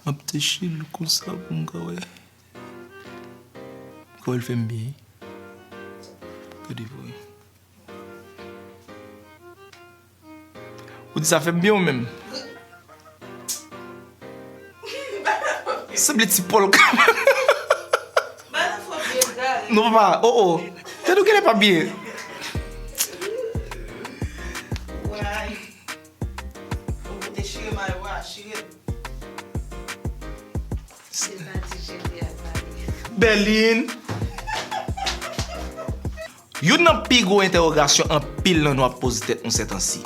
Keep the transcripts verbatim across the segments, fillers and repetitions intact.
M ap touche l konsa pou m ka wè. Kòman l fè m byen. Gade pou wè. Ou di sa fè m byen ou menm? Sanble ti pòl ka. Non, papa, oh, oh. Tèt ou genlè pa byen. Way. Ou te chire mayo a, chire. Se pa ti cheri a pale. Bèlin. Youn nan pi gwo entèwogasyon anpil nan nou ap poze tèt nou sètansi.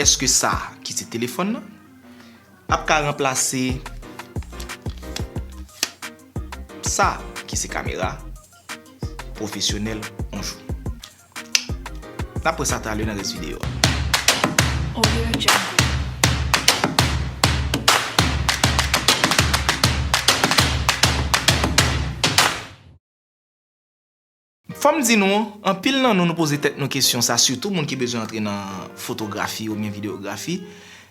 Èske sa ki se telefòn nan ap ka ranplase sa ki se kamera pwofesyonèl yon jou? N ap wè sa talè nan rès videyo a. Audio Jungle. Fò m di nou, anpil nan nou, nou poze tèt nou kesyon sa, sitou moun ki bezwen antre nan fotografi oubyen videyografi,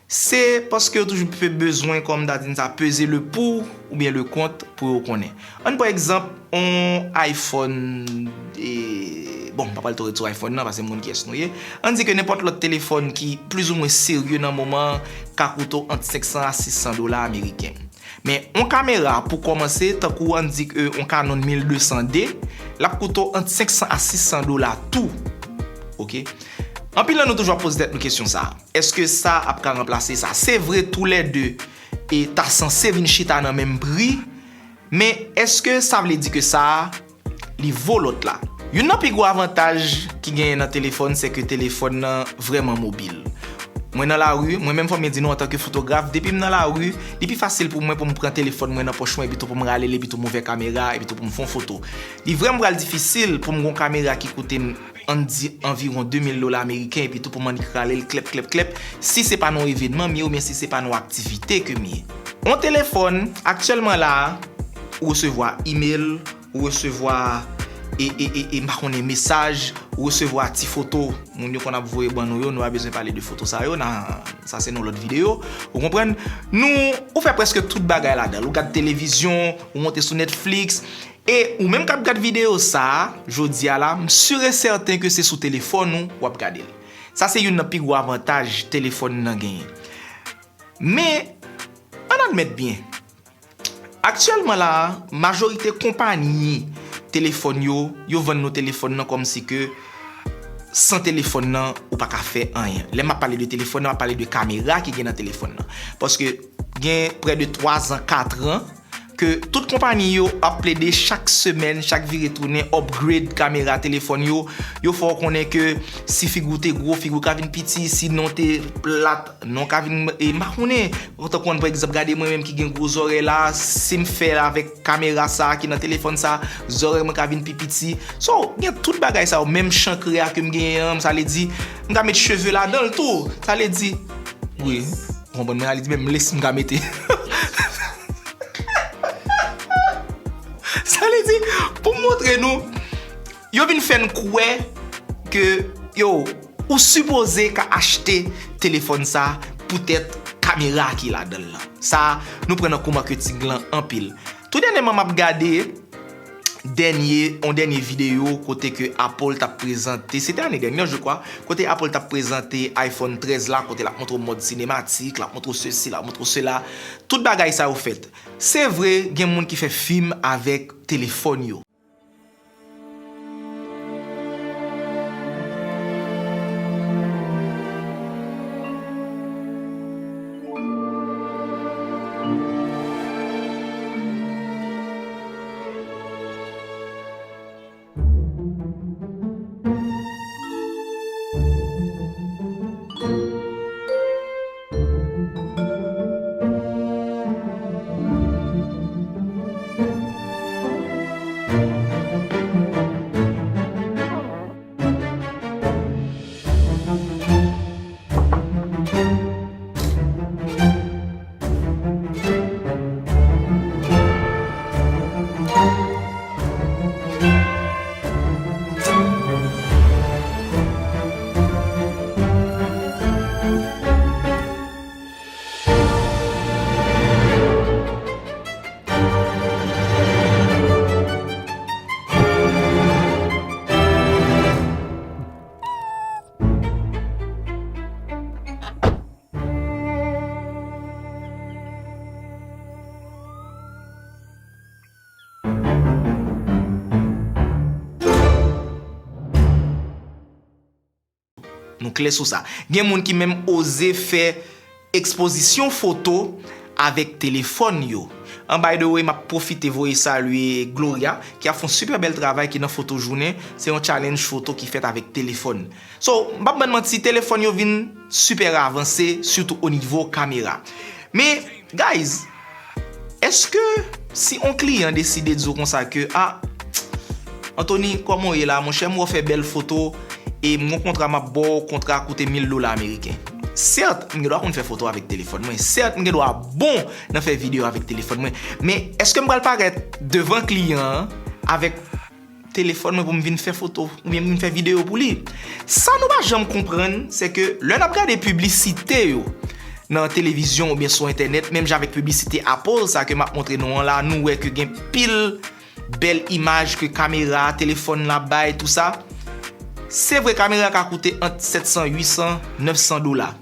se paske yo toujou pe-, bezwen, kòm m ta di n sa, peze le pour oubyen le contre pou yo konnen. Ann pran egzanp, on iPhone, e, bon, m pa pral twò ret sou iPhone nan, paske m konn kiyès nou ye. Ann di ke nenpòt lòt telefòn ki plizoumwen serye nan moman an ka koute w ant senk san a sis san dola ameriken. Men, on kamera, pou kòmanse, tankou ann di ke on Canon mil de san de, l ap koute w ant senk san a sis san dola tou. Oke? Anpil nan nou toujou ap poze tèt nou kesyon sa a. Èske sa ap ka ranplase sa? Se vre, toulède e ta sanse vin chita nan menm pri, men èske sa vle di ke sa a, li vo lòt la? Youn nan pi gwo avantaj ki genyen nan telefòn, se ke telefòn nan vrèman mobil. Mwen nan lari, mwen menm fò m byen di nou, antanke fotograf, depi m nan lari, li pi fasil pou mwen pou m pran telefòn mwen nan pòch mwen, epi tou pou m rale l, epi tou m ouvè kamera, epi tou pou m fè yon foto. Li vrèman pral difisil pou m gon kamera ki koute m, ann di, anviwon de mil dola ameriken, epi tou pou m annik rale l klèp, klèp, klèp, si se pa nan yon evènman m ye, oubyen si se pa nan yon aktivite ke m ye. On telefòn, aktyèlman la a, ou resevwa imèl, ou resevwa, e, e, e, e, m pa konnen, mesaj, ou resevwa ti foto moun yo konn ap voye ban nou yo, nou pa bezwen pale de foto sa yo, nan, sa se nan lòt videyo, ou konprann? Nou, ou fè prèske tout bagay ladan l, ou gad televizyon, ou monte sou Netflix, e ou menm k ap gad videyo sa a, jodi a la, m si e sèten ke se sou telefòn ou w ap gade l. Sa se youn nan pi gwo avantaj telefòn nan genyen. Men, ann admèt byen, aktyèlman la a, majorite konpayi telefòn yo, yo vann nou telefòn nan kòmsi ke san telefòn nan, ou pa ka fè anyen. Lè m ap pale de telefòn nan, m ap pale de kamera ki gen nan telefòn nan. Paske gen prè de twa zan, kat an, ke tout konpayi yo ap plede chak semèn, chak vire tounen, upgrade kamera telefòn yo. Yo fè w konnen ke si figi w te gwo, figi w ka vin piti, si non w te plat, non w ka vin, e, m pa konnen. Tankou, pa egzanp, gade mwen menm ki gen gwo zòrèy la, si m fè l avèk kamera sa a ki nan telefòn sa a, zòrèy mwen ka vin pi piti. So, gen tout bagay sa yo, menm chankre a ke m genyen an, sa vle di, m ka met cheve ladan l tou. Sa vle di, wi, ou konprann mwen, sa vle di menm lesi m ka mete. Sa vle di, pou m montre nou, yo vin fè n kwè ke, yo, ou sipoze ka achte telefòn sa poutèt kamera ki ladan l lan. Sa, nou pran nan kou maketing lan anpil. Tou dènyèman, m ap gade dènye, yon dènye videyo kote ke Apple t ap prezante, se te ane dènyè, je crois, kote Apple t ap prezante iPhone trèz la, kote l ap montre w mòd sinematik, l ap montre w sesi, l ap montre w sela. Tout bagay sa yo fèt. Se vre, gen moun ki fè fim avèk telefòn yo. Nou klè sou sa. Gen moun ki menm oze fè ekspozisyon foto avèk telefòn yo. An, by the way, m ap pwofite voye salye Gloria, ki ap fè yon sipè bèl travay ki nan foto jounen. Se yon challenge foto ki fèt avèk telefòn. So, m p ap bann manti, telefòn yo vin sipè avanse, sitou o nivo kamera. Men, guys, èske si on kliyan deside di w konsa ke, a, Anthony, kòman w ye la, monchè, m wè w fè bèl foto, e m gon kontra m ap ba w, kontra a koute mil dola ameriken. Sèt, m gen dwa konn fè foto avèk telefòn mwen. Sèt, m gen dwa bon nan fè videyo avèk telefòn mwen. Men, èske m pral parèt devan kliyan an avèk telefòn mwen pou m vin fè foto oubyen m vin fè videyo pou li? Sa nou pa janm konprann, se ke lè n ap gade piblisite yo nan televizyon oubyen sou entènèt, menm jan avèk piblisite Apple sa ke m ap montre nou an la, nou wè ke gen pil bèl imaj ke kamera telefòn la bay, tou sa. Se vre, kamera ka koute ant sèt san, uit san, nèf san dola.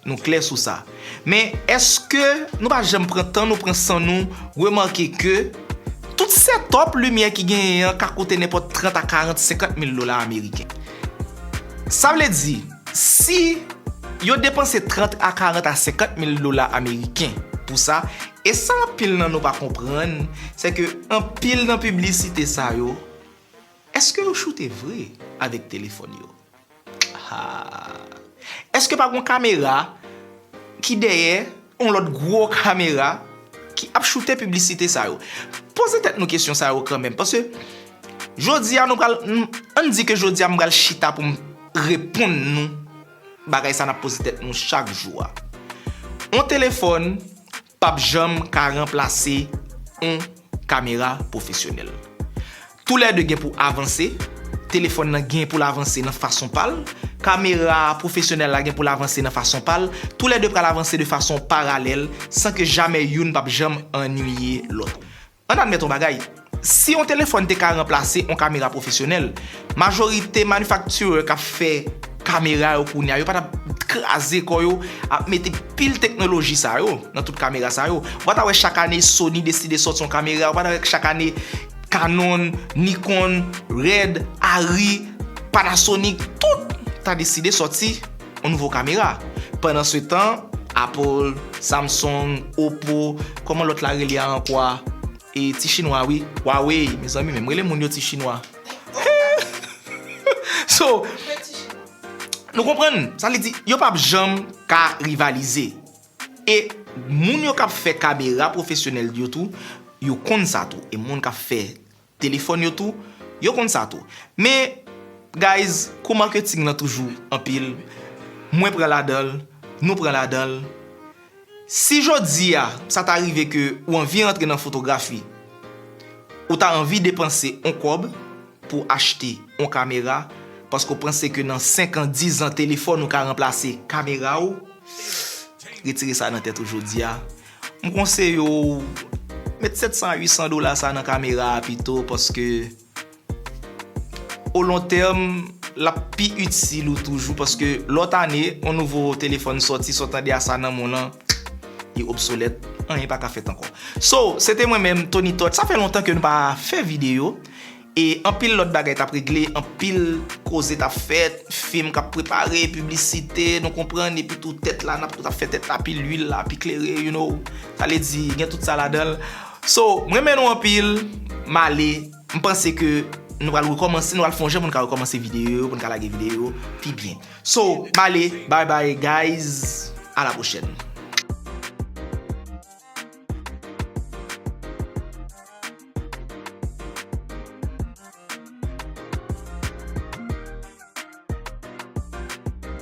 Nou klè sou sa. Men, èske nou pa janm pran tan nou, pran san nou, remake ke tout setup limyè ki genyen an ka koute nenpòt trant a karant, senkant mil dola ameriken? Sa vle di, si yo depanse trant a karant a senkant mil dola ameriken pou sa, e sa anpil nan nou pa konprann, se ke anpil nan piblisite sa yo, èske yo choute vre avèk telefòn yo? Ha. Èske pa gon kamera ki dèyè yon lòt gwo kamera ki ap choute piblisite sa yo? Poze tèt nou kesyon sa yo kanmenm, paske jodi a nou pral, m, ann di ke jodi a m pral chita pou m reponn nou bagay sa n ap poze tèt nou chak jou a. On telefòn p ap janm ka ranplase on kamera pwofesyonèl. Toulède gen pou avanse, telefòn nan gen pou l avanse nan fason pa l, kamera pwofesyonèl la gen pou l avanse nan fason pa l, toulède pral avanse de fason paralèl, san ke jamè youn p ap janm annuiye lòt. Ann admèt on bagay, si on telefòn te ka ranplase on kamera pwofesyonèl, majorite manufacturer k ap fè kamera yo kounye a, yo pa t ap kraze kò yo ap mete pil teknoloji sa yo nan tout kamera sa yo. Ou pa ta wè chak ane Sony deside sòti yon kamera, ou pa ta wè chak ane Canon, Nikon, Red, Arri, Panasonic, tout ta deside sòti yon nouvo kamera. Pandan se tan, Apple, Samsung, Oppo, kòman lòt la rele a ankò a? E ti chinwa wi, Huawei, mezanmi, menm rele moun yo ti chinwa. So, nou konprann, sa vle di, yo p ap janm ka rivalize. E moun yo k ap fè kamera pwofesyonèl yo tou, yo konn sa tou. E moun k ap fè telefòn yo tou, yo konn sa tou. Men, guys, kou marketing lan toujou anpil, mwen pran ladan l, nou pran ladan l. Si jodi a, sa ta rive ke ou anvi rantre nan fotografi, ou ta anvi depanse on kòb pou achte on kamera, paske w panse ke nan senk an, diz an, telefòn ou ka ranplase kamera w, retire sa nan tèt ou jodi a. M konseye w met sèt san a uit san dola sa nan kamera a pito, paske o lon tèm, l ap pi itil ou toujou, paske lòt ane, on nouvo telefòn sòti, sa w tande a sa nan men w lan, li obsolèt, anyen pa ka fèt ankò. So, se te mwen menm, Tony Touch. Sa fè lontan ke nou pa fè videyo. E anpil lòt bagay t ap regle, anpil koze t ap fèt, fim k ap prepare, piblisite, nou konprann, epi tou tèt la, n ap tout ap fè tèt la pi lwil la, pi klere, you know. Sa vle di, gen tout sa ladan l. So, m renmen nou anpil, m ale, m panse ke nou pral rekòmanse, nou pral fè yon jan pou n ka rekòmanse videyo yo, pou n ka lage videyo yo pi byen. So, m ale, bye bye guys, a la pwochèn.